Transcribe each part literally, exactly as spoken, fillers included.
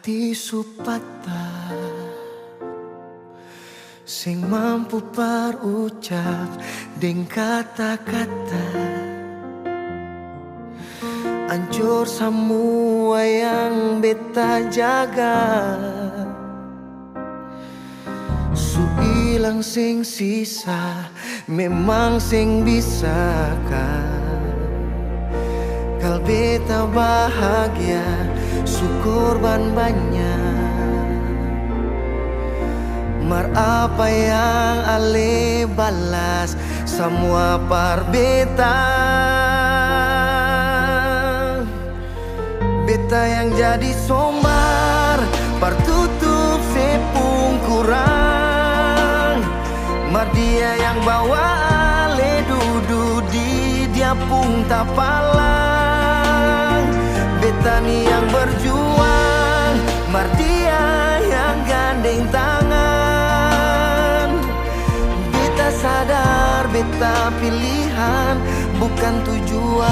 Hati su patah, seng mampu par ucap deng kata-kata. Ancor samua yang beta jaga, su ilang seng sisa. Memang seng bisa ka, kal beta bahagia su korban banya. Mar apa yang ale balas samua par beta? Beta yang jadi sombar, par tutup se pung kurang. Mar dia yang bawa ale dudu di dia pung tapalang. Beta ni yang berjuang, mar dia yang gandeng tangan. Beta sadar beta pilihan bukan tujuan.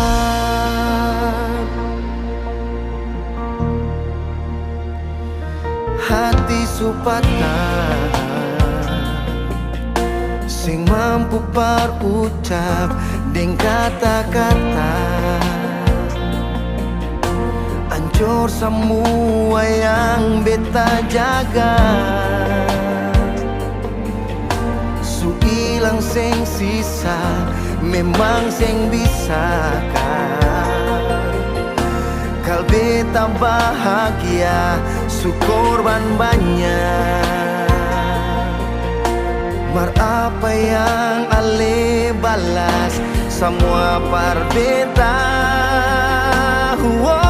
Hati su patah, seng mampu par ucap deng kata-kata. Ancor samua yang beta jaga. Su ilang seng sisa, memang seng bisa ka. Kal beta bahagia, su korban banya. Mar apa yang ale balas, samua par beta. Wow.